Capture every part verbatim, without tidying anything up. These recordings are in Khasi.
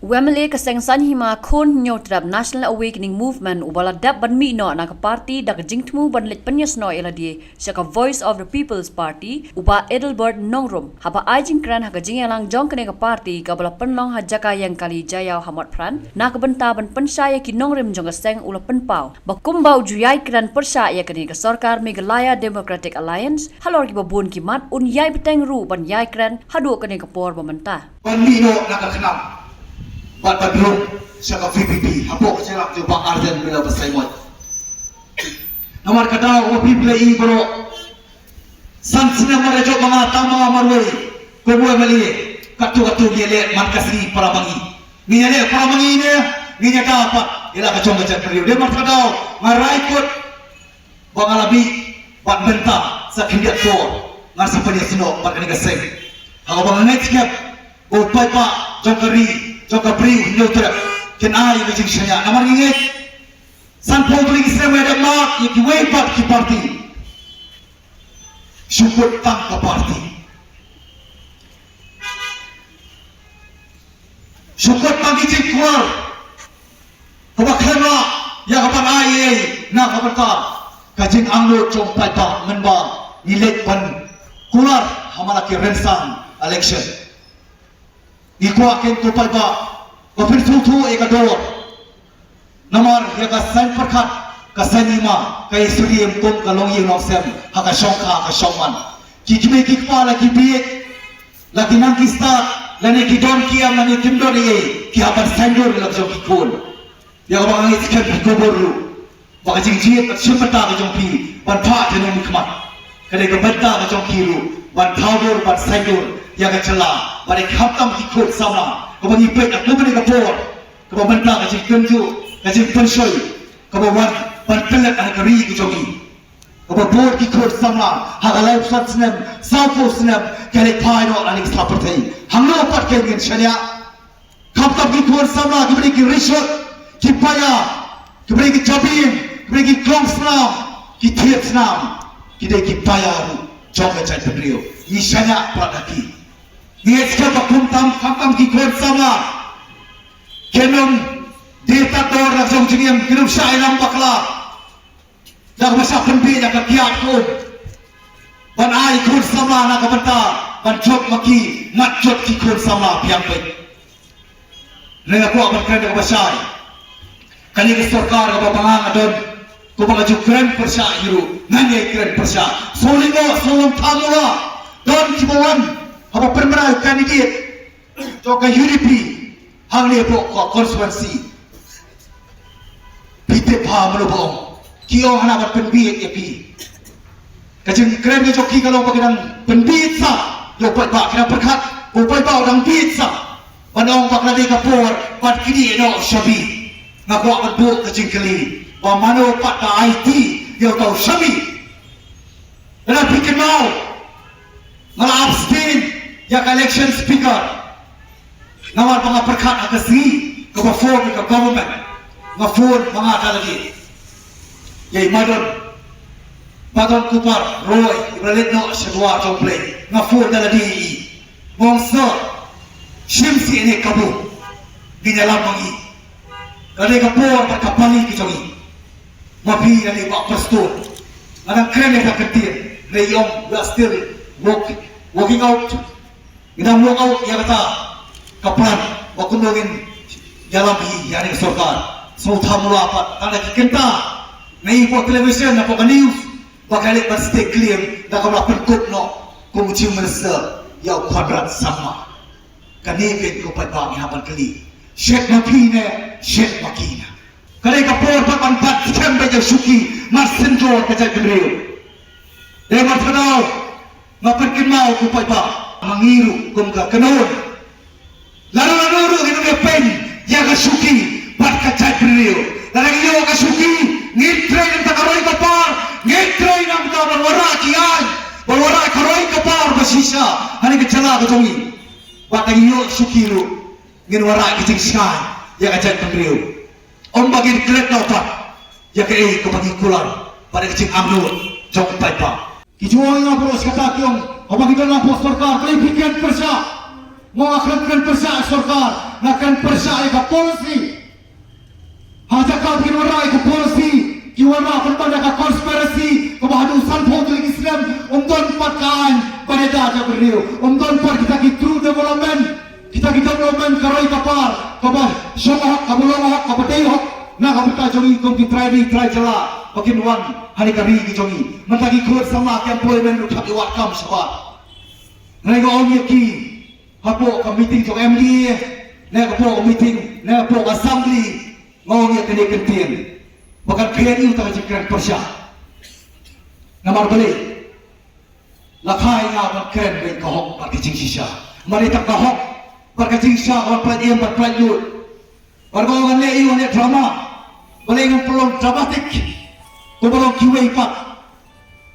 U M L A ka seng Saiñhima Khun Hynñiewtrep National Awakening Movement uba la dep ban mih noh na ka party da ka jingthmu ban leit pynïasnoh ïa lade sha ka Voice of the People's Party, u Bah Adelbert Nongrum, haba ai jingkren ha ka jingïalang jong kane ka party kaba la pynlong ha jaka ïeng kali Jaïaw ha Motphran, na ka bynta ban pynshai ïa ki nongrim jong ka seng, u la pynpaw ba kumba u ju ïai kren pyrshah ïa kane ka sorkar Meghalaya Democratic Alliance halor kiba bun ki mat, un ïai bteng ruh ban ïai kren haduh kane ka por ba mynta. Ban mih noh na ka khnam bad ban rung sha ka V P P hapoh ka jingïalang jong u Bah Ardent Miller Basaiawmoit. Namar ka daw kaba phi la i baroh, san snem marwei, jop ma nga, tang ma nga marwei kum u M L A, katto katto ngi ïaleh man ka sngi para ma ngi. Ngi ïaleh para ma ngi ne, ngi ïada pat ïa la ka jong ka jaitbynriew. Dei namar ka daw nga rai kut ba nga la mih bad mynta sa khyndiat por ngan sa pynïasnoh bad kane ka seng. Ha kaba nga ngeit skhem ba u paidbah jong ka ri, jong ka Bri u Hynñiewtrep kin ai ïa ka jingshaniah. Namar ngi ngeit sanphew tylli ki snem ïa dep mad ïa kiwei pat ki party. Shu kut tang ka party. Shu kut tang ki jingkular kaba khlem lah ïa ka ban ai ei na ka bynta ka jingangnud jong u paidbah, mynba ngi leit ban kular ha man la ki rynsan election. Ngi kwah kein ko paidbah ba phin sngewthuh ïa ka dor. Namar ïa ka saiñ pyrkhat, ka saiñ hima, ka ïa syriem kum ka longïing longsem ha ka shongkha ka shongman. Ki kmie ki kpa la ki bieit, la ki nang ki stad, lane ki don ki ïam, lane kim don ei ei, ki hap ban saiñdur ïa la ka jong ki khun. Ïa kaba nga ngeit skhem phi kubur ruh ba ka jingjied bad shim bynta ka jong phi ban phah janmiet khmat, ka dei ka bynta ka jong phi ruh ban thaw dur, ban saiñdur ïa ka jylla, ba dei khamtam ki khun samla kaba ngi peit ha kumne ka por, kaba mynta ka jingkynjuh, ka jingpynshoi kaba wan ban pynleit ha ka ri ka jong ngi, kaba bun ki khun samla ha ka laiphew san snem, sawphew snem, ka leit phai noh na ka sla pyrthei. Hangno pat kein ngin shaniah? Khamtam ki khun samla kiba dei ki rishot, ki paia, kiba dei ki jabieng, kiba dei ki klongsnam, ki thied snam, ki dei ki paia ruh jong ka jaitbynriew. Ngi shaniah pat ha ki. Ngi ngeit skhem ba khamtam, khamtam ki khun samla kin ym die tad dor na jong jingim, kin ym shah ïalam bakla da kaba shah pynbieit ïa ka kiad ka um ban ai khun samla na ka bynta ban jop ma ki, ngat jop ki khun samla biang beit. Nga kwah ban kren da kaba shai. Kane ka sorkar kaba nga nga don kumba nga ju kren pyrshah hi ruh, ngan ïai kren pyrshah. Sngewlyngngoh, sngewlyngngoh, don kiba wan haba pynbna u candidate jong ka U D P hangne hapoh ka constituency. Phi tip bha mano ba ong, ki ong hana ban pynbieit ïa phi. Ka jingkren ka jong ki ka long ba ki dang pynbieit sa ïa u paidbah, ki dang pyrkhat ba u paidbah u dang bieit sa. Ban ong ba ka la dei ka por ban knieh noh shabi. Nga kwah ban buh ka jingkylli ba mano pat ka aiti ïa uta u shabi. Lada phi kynmaw, nga la abstain ïa ka election speaker namar ba nga pyrkhat ha ka sngi kaba form ka government. Nga phone ma nga da lade ïa i Madon, Madon Kupar Roy, iba la leit noh sha duwar jong U Blei. Nga phone da lade ïa i, nga ong sir, shim sih ïa kane ka kabu, ngin ïalam ma ngi. Ka dei ka por bad ka pali ka jong ngi. Ma phi lane Bah Prestone, nga dang kren ïa ka ktien, hynrei i ong we are still work, working out. Ngi dang work out ïa kata ka plan ba kumno ngin ïalam hi ïa kane ka sorkar. Sngewthuh mo la pat tang da ki kynta na i hapoh television, hapoh ka news, ba ka leit ban stick claim da kaba la pynkup noh kum u Chief Minister ïa u Conrad Sangma. Kane kein ko paidbah ngi hap ban kylli. Shet ma phi ne shet ma ki ne? Ka dei ka por pat ban bat skhem beit ïa u shuki mar synjor ka jaitbynriew. Dei mar kata nga pynkynmaw ko paidbah, ma ngi ruh kum ka kynhun, lano lano ruh ngin ym ïapeit ïa ka shuki bad ka jaitbynriew. Lada ngi ïoh ka shuki, ngin trei na ka bynta ka roi ka par, ngin trei na ka bynta ban wanrah ki aiñ, ban wanrah ka roi ka par ba shisha ha kane ka jylla ka jong ngi. Bad lada ngi ïoh ka shuki ruh, ngin wanrah ki jingshngaiñ ïa ka jaitbynriew. Ym ba ngin klet noh pat ïa kaei kaba ngi kular bad ïa ka jingangnud jong u paidbah. Ki ju ong ïa nga baroh shi katta, ki ong haba ngi don hapoh sorkar, balei phi kren pyrshah? Mo nga kren kren pyrshah ïa ka sorkar, nga kren pyrshah ïa ka policy. Ha jaka ba kin wanrah ïa ka policy, ki wanrah pynban ïa ka conspiracy kaba haduh sanphew tylli ki snem, ym don pat ka aiñ ban ïada jait bynriew, ym don pat kita ki true development, kita ki development ka roi ka par, kaba shong hok, kaba long hok, kaba dei hok na ka bynta jong ngi kum ki trai ri trai jylla ba kin wan ha kane ka ri ka jong ngi. Mynta ki khun samla ki employment ruh ki hap ïa wad kam shabar. Hynrei nga ong ïa ki, hapoh ka meeting jong M D A, ne hapoh ka meeting, ne hapoh ka assembly, nga ong ïa kane ka ktien ba kan kheiñ ïa uta ka jingkren pyrshah. Namar balei? La kha ïa nga ban kren beit ka hok bad ka jingshisha. Namar ïa ka hok bad ka jingshisha ka ban pynïaid, ban pynïaid lut. Bad ko ngan leh ïa u, ngan leh drama. Balei ngan pynlong dramatic? Ko ba long kiwei pat.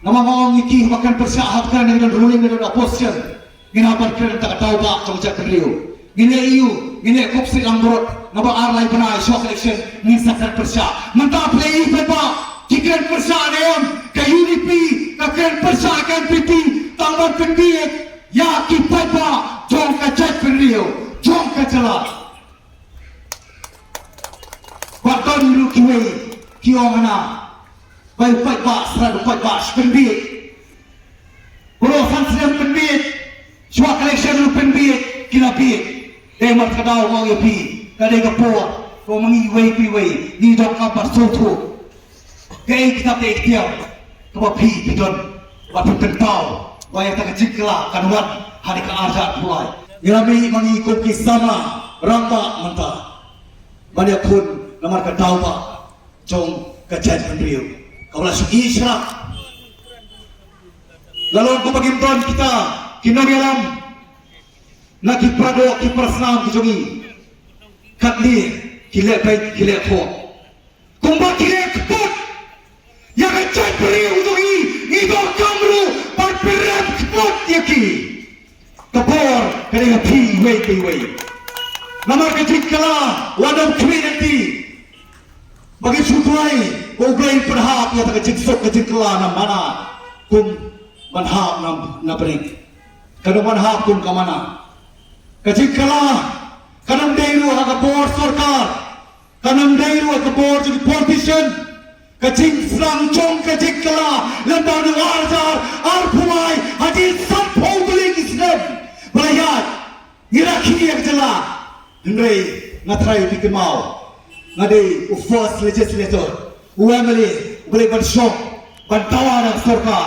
Namar nga ong ïa ki, haba kren pyrshah, haba kren ngi don ruling, ngi don opposition, ngin hap ban kren na ka bynta ka daw ba jong ka jaitbynriew. Ngin leh ïa u, ngin leh kup sih langbrot, naba ar lai bnai shuwa ka election ngin sa kren pyrshah. Mynta phi leh ïa u paidbah, ki kren pyrshah ne em? Ka U D P ka kren pyrshah ïa ka N P P tang ban pynbieit ïa ki paidbah jong ka jaitbynriew, jong ka jylla. Bad don ruh kiwei ki ong hana ba u paidbah, sra u paidbah shu pynbieit. Baroh san snem pynbieit, shuwa ka election ruh pynbieit, ki la bieit. Dei namar kata nga ong ïa phi, ka dei ka por ba ma ngi iwei pa iwei ngi donkam ban sngewthuh. Kaei kita ki ikhtiar kaba phi phi don ba phi pynpaw ba ïa kata ka jingkylla kan wan ha kane ka ar hajar arphew lai? Ngi la mih ma ngi kum ki samla rangbah mynta ban ïakhun namar ka daw ba jong ka jaitbynriew kaba la shu ïehshrang. La long kumba kim don kita ki nongïalam na ki paradoh ki parasnam ki jong ngi. Katne ki leh beit, ki leh khoh. Kumba ki leh kput ïa ka jaitbynriew jong ngi, ngi donkam ruh ban pynrem kput ïa ki. Ka por ka dei ha phi iwei pa iwei. Namar ka jingkylla wat nym khmih lynti. Ba ngi shu duwai ba U Blei un pynhap ïa kata ka jingsuk ka jingkylla na mana kum ban hap na, na bneng. Kan nym ban hap kum ka mana. Ka jingkylla kan nym dei ruh ha ka bor sorkar. Kan nym dei ruh ha ka bor jong ki politician. Ka jingsdang jong ka jingkylla lem bad u ar hajar arphew lai, hadien sanphew tylli ki snem ba la ïaid, ngi rakhe ïa ka jylla. Hynrei nga tharai phi kynmaw, nga dei u first legislator, u M L A uba leit ban shong ban dawa na ka sorkar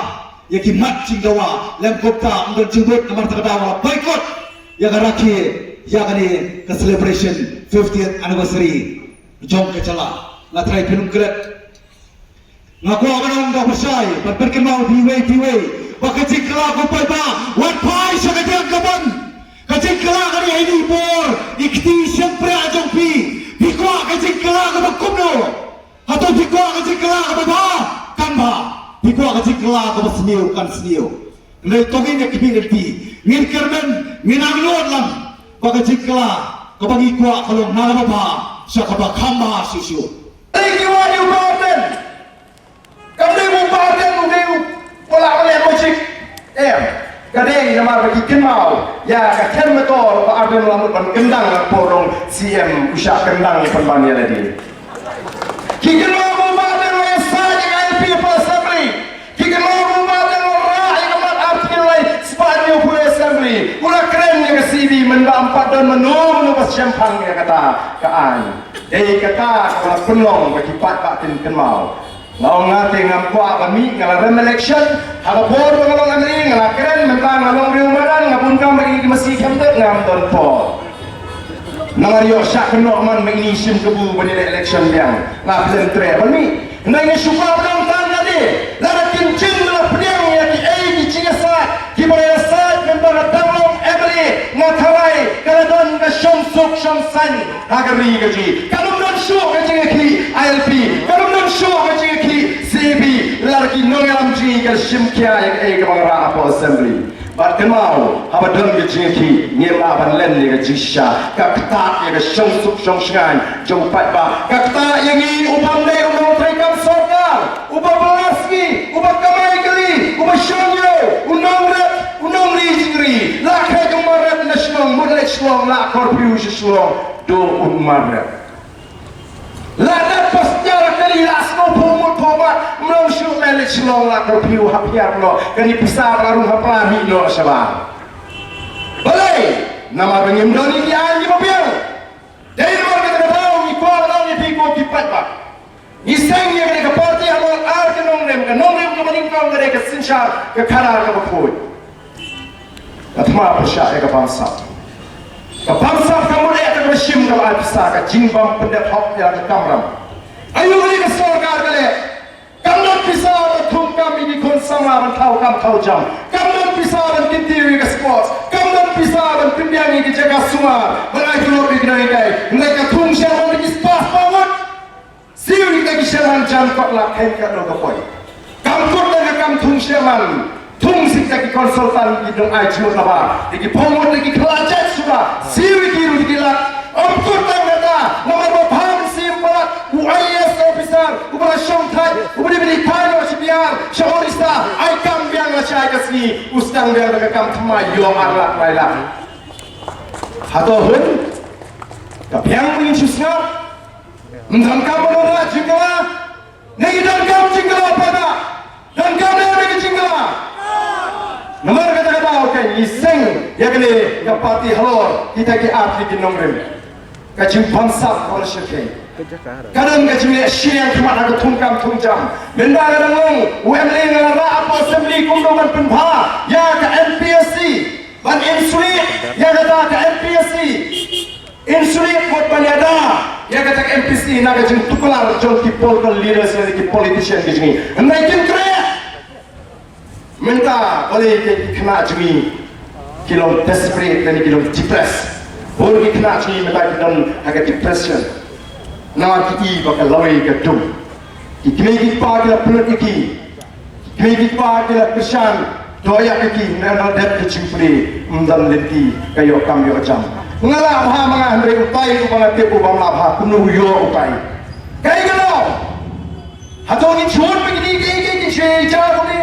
ïa ki mat jingdawa, lym kumta ym don jingmut. Namar kata ka daw nga la boycott ïa ka rakhe ïa kane ka celebration fiftieth anniversary jong ka jylla. Nga tharai phin ym klet. Nga kwah ban ong da u pyrshah, ban pynkynmaw ïa phi iwei pa iwei ba ka jingkylla, ko paidbah, wat phai sha ka diang ka ban. Ka jingkylla ka dei ha ine i bor, i kti shympriah jong phi. Phi kwah ka jingkylla kaba kumno? Hato phi kwah ka jingkylla kaba bha? Kan bha. Phi kwah ka jingkylla kaba sniew? Kan sniew. Hynrei to ngin ïa khmih lynti, ngin kyrmen, ngin angnud lang ba ka jingkylla kaba ngi kwah ka long na kaba bha sha kaba kham bha shuh shuh. Thank you, Adi Ubarden. Kam dei u Ubarden u dei u pala pala mojik. Em, ka dei namar ba ki kynmaw ïa ka Then Metor ba Ardent u la mut ban kyndang ha ka por u long C M, u shah kyndang pynban ïa lade. Ki kynmaw ba u Ubarden u la ïasaid ïa ka I L P hapoh Assembly. Ki kynmaw ba u Ubarden u la rah ïa ka mat article lai spah hynñiewphew Assembly. U la kren ïa ka C B mynba ym pat don mano mano ba shemphang ïa kata ka aiñ. Dei kata kaba la pynlong ba ki paidbah kin kynmaw. Nga ong nga te ngam kwah ban mih, nga la rem election. Ha ka por ba nga long M L A nga la kren, mynta nga long riewmadan, nga bun kam ba ïa ki masi kham dep, ngam don por. Nang ïoh shah kynnoh man ma ini shim kabu ban ïaleh election biang. Nga khlem treh ban mih. Hynrei nga shu kwah ban ong tang kane, lada kin jin la pdiang ïa kiei ki jingïasaid kiba la ïasaid mynba nga dang long M L A, nga tharai ka la don ka shongsuk shongsaiñ ha ka ri ka jong ngi. Kan ym don shuh ka jingïakhih I L P, kan ym don shuh ka jingïakhih C A B lada ki nongïalam jong ngi kin shim khia ïa kaei kaba nga rah hapoh Assembly. Bad kynmaw, haba don ka jingïakhih, ngim lah ban len ïa ka jingshisha. Ka ktah ïa ka shongsuk shongshngaiñ jong u paidbah. Ka ktah ïa ngi, u bym dei u nongtrei kam sorkar, uba bylla sngi, uba kamai kali, uba shong ïew, u nongrep, u nongri jingri. La khreh u marep na shnong, mut la Shillong la curfew sha Shillong, do un mar re. La dat pastor kali la sngewphew mut phew mat, mlong shu leh Shillong la curfew hap hiar no, kani pisa la rung hap la mi no shabar. Balei, namar ba ngim don ïa ki aiñ kiba biang. Dei namar kata ka daw ngi kwah ong ïa phi ko ki paidbah. Ngi seng ïa kane ka party halor ar ka nongrim, ka nongrim kaba nyngkong ka dei ka synshar ka khadar kaba khuid. Ka thma pyrshah ïa ka bamsap. Ka bamsap ka mut ïa kata kaba shim kaba ai pisa, ka jingbym pyndep hok ïa ka kamram. Aïu kane ka sorkar ka leh? Kam don pisa ban thung kam ïa ki khun samla ban thaw kam thaw jam. Kam don pisa ban kyntiew ïa ka sports. Kam don pisa ban pynbiang ïa ki jaka sumar ban ai tulop ïa ki nonghikai. Hynrei ka thung sha ban ïa ki spa spa ngut. Siew ïa ki sherman jan kot la khein ka dei ka poi. Kam kut da ka kam thung sherman. Thung sik da ki consultant ki dong ai jingmut nabar. Da ki pom mut da ki khlad jait suda. Siew ïa ki ruh da ki lak. Ym kut tang kata. Namar ba phan siem palat. U I A S officer. U ba la shong thait. U ba dei ba dei thait ïa shi biar. Sha Orissa. Ai kam biang la shai ka sngi. U sdang biang da ka kam thymmai ïoh ar lak lai lak. Hato hun. Ka biang ba ngin shu sngap. Ym donkam ban wanrah jingkylla. Ne ngi donkam jingkylla paidbah? Donkam ne em ka jingkylla? Namar kata ka daw kein ngi seng ïa kane ka party halor kita ki ar tylli ki nongrim. Ka jingbamsap ka la shyrkhei. Ka don ka jingleh shiliang khmat ha ka thungkam thungjam. Mynba nga dang long u M L A nga la rah hapoh assembly kumno ban pynbha ïa ka M P S C, ban insulate ïa kata ka M P S C. Insulate mut ban ïada ïa kata ka M P S C na ka jingtuklar jong ki political leaders lane ki politician ki jong ngi. Hynrei kim treh. Mynta balei ki khynnah jong ngi ki long desperate lane ki long depressed. Bun ki khynnah jong ngi mynta ki don ha ka depression. Namar ki i ba ka lawei ka dum. Ki kmie ki kpa ki la pynlut ïa ki. Kmie ki kpa ki la kyrshan, doh ïa ki, ki na dep ki jingpule, ym don lynti ka ïoh kam ïoh jam. Nga lah bha ma nga hynrei utai uba nga tip u bym lah bha, kumno u ïoh utai. Kaei kano? Hato ngin shu wan ba kine ki, ki, ki, ki shu ïa kumne?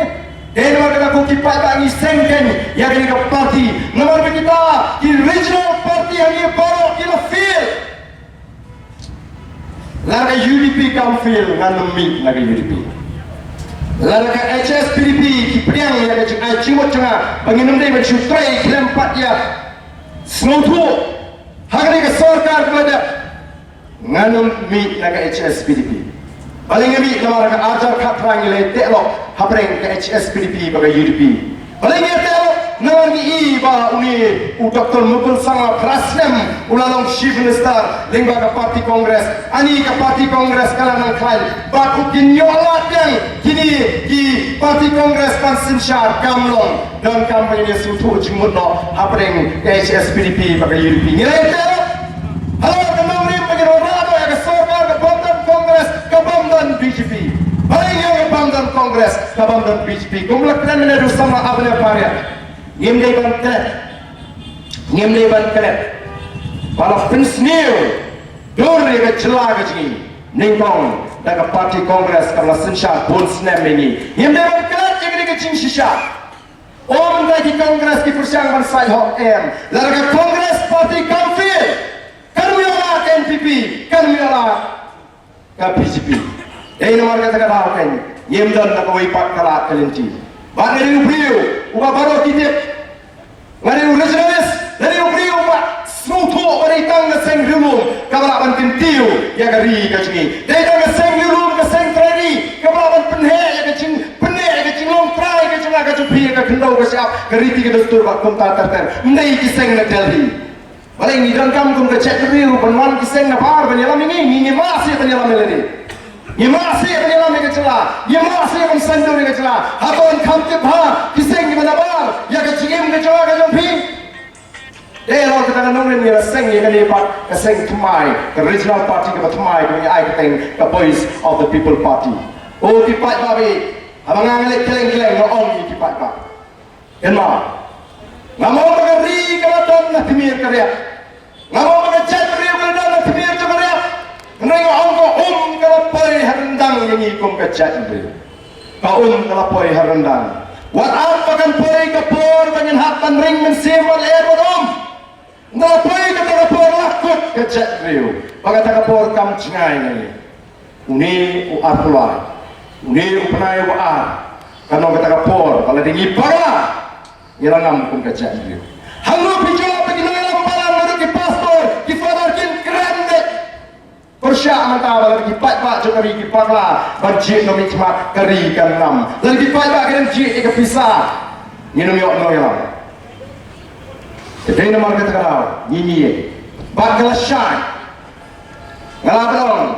Dei namar kata ko ki paidbah ngi seng kein ïa kane ka party. Namar ba kita ki regional party hangne baroh ki la fail. Lada ka U D P kam fail ngan ym mih na ka U D P. Lada ka H S P D P ki pdiang ïa ka jingai jingmut jong nga ba ngin ym dei ban shu trei khlem pat ïa sngewthuh ha kane ka sorkar kaba dep, ngan ym mih na ka H S P D P. Balei nga mih? Namar ka arhajar khatphra ngi la ïateh lok hapdeng ka H S P D P bad ka U D P. Balei ngi ïateh lok? Namar ngi i ba une u Doctor Mukul Sangma phra snem u la long Chief Minister lyngba ka party Congress. Ani ka party Congress ka la nang khlaiñ bad u kin ïoh lad biang kine ki party Congress ban synshar, kam long. Donkam ba ngin ïasngewthuh jingmut noh hapdeng ka H S P D P bad ka U D P. Ngi la ïateh lok. Halor ka nongrim ba ngin wanrah noh ïa ka sorkar ka bym don Congress, ka bym don B J P. Balei ngi ong ka bym don Congress, ka bym don B J P? Kum la kren mynne u samla Abner Pariat. Ngim dei ban klet. Ngim dei ban klet. Ba la pynsniew dur ïa ka jylla ka jong ngi nyngkong da ka party Congress kaba la synshar bun snem ïa ngi. Ngim dei ban klet ïa kane ka jingshisha. Ym dei ki Congress ki pyrshang ban said hok, em. Lada ka Congress party kam fail, kan ym ïoh lad ka N P P, kan ym ïoh lad ka B J P. Dei namar kata ka daw kein ngim don na kawei pat ka lad ka lynti. Bad nga dei u briew uba baroh ki tip. Nga dei u regionalist, nga dei u briew uba sngewthuh ba dei tang ka seng riewlum kaba lah ban kyntiew ïa ka ri ka jong ngi. Dei tang ka seng riewlum, ka seng trai ri kaba lah ban pynheh ïa ka jing, pynheh ïa ka jinglong trai ka jong nga ka jong phi, ïa ka khyndew ka shyiap, ka riti ka dustur bad kumta ter ter. Ym dei ki seng na Delhi. Balei ngi donkam kum ka jaitbynriew ban wan ki seng nabar ban ïalam ïa ngi? Ngi, ngi masi ban ïalam ïa lade. Ngi masi ban ïalam ïa ka jylla. Ngi masi ban sngewthuh ïa ka jylla. Hato ngin kham tip bha ki seng kiba nabar ïa ka jingim ka jylla ka jong phi? Dei halor kata ka nongrim ngi la seng ïa kane pat ka seng thymmai, ka regional party kaba thymmai kaba ngi ai kyrteng ka Voice of the People Party. O ki paidbah, haba nga nga leit kylleng kylleng nga ong ïa ki paidbah. Kynmaw, ngam ong ba ka ri ka la don na tmier ka riat. Ngam ong ba ka jaitbynriew ka la don na tmier jong ka riat. Hynrei nga ong ka um ka la poi ha ryndang ïa ngi kum ka jaitbynriew. Ka um ka la poi ha ryndang. Wat ap ba kan poi ka por ba ngin hap ban ring mynsiem wat lyer wat um. Nga poi kata ka por la kut ka jaitbynriew ba kata ka por kam jngai na ngi. Une u arphew lai, une u bnai uba ar, ka long kata ka por ba lada ngi bakla, ngi la ngam kum ka jaitbynriew. Hangno phi ju lap ba ki nongïalam balang, naduh ki pastor, ki father, kin kren beit. Pyrshah mynta ba lada ki paidbah jong ka ri ki bakla ban jied nongmihkhmat, ka ri kan ngam. Lada ki paidbah ki dang jied ïa ka pisa, ngin ym ïoh nongïalam. Te dei namar kata ka daw ngi ngi bad ka la shai. Nga la ba ong,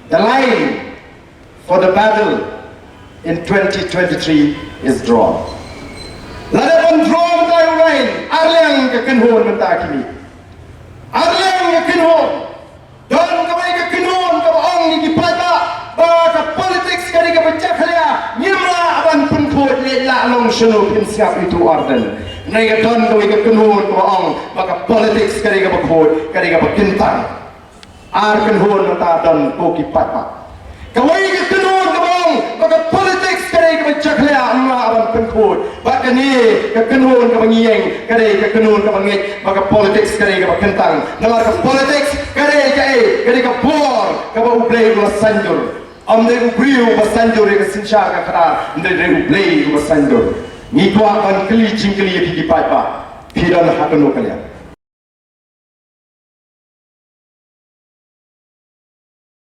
the line for the battle in twenty twenty-three is drawn. Lada ban draw mynta u line, ar liang ka kynhun mynta ki mih. Ar liang ka kynhun. Don kawei ka kynhun kaba ong ïa ki paidbah ba ka politics ka dei kaba jakhlia, ngim lah ban pynkhuid, leit lah long shano phim sngap ïa u Ardent. Hynrei ka don kawei ka kynhun kaba ong ba ka politics ka dei kaba khuid, ka dei kaba kyntang. Ar kynhun mynta don ko ki paidbah. Kawei ka kynhun kaba ong ba ka politics ka dei kaba jakhlia, ym lah ban pynkhuid. Bad kane ka kynhun kaba ngi ïeng ka dei ka kynhun kaba ngeit ba ka politics ka dei kaba kyntang. Namar ka politics ka dei kaei? Ka dei ka bor kaba U Blei u la saiñdur. Ym dei u briew uba saiñdur ïa ka synshar ka khadar, hynrei dei U Blei uba saiñdur. Ngi kwah ban kylli jingkylli ïa phi ki paidbah, phi don ha kano ka liang?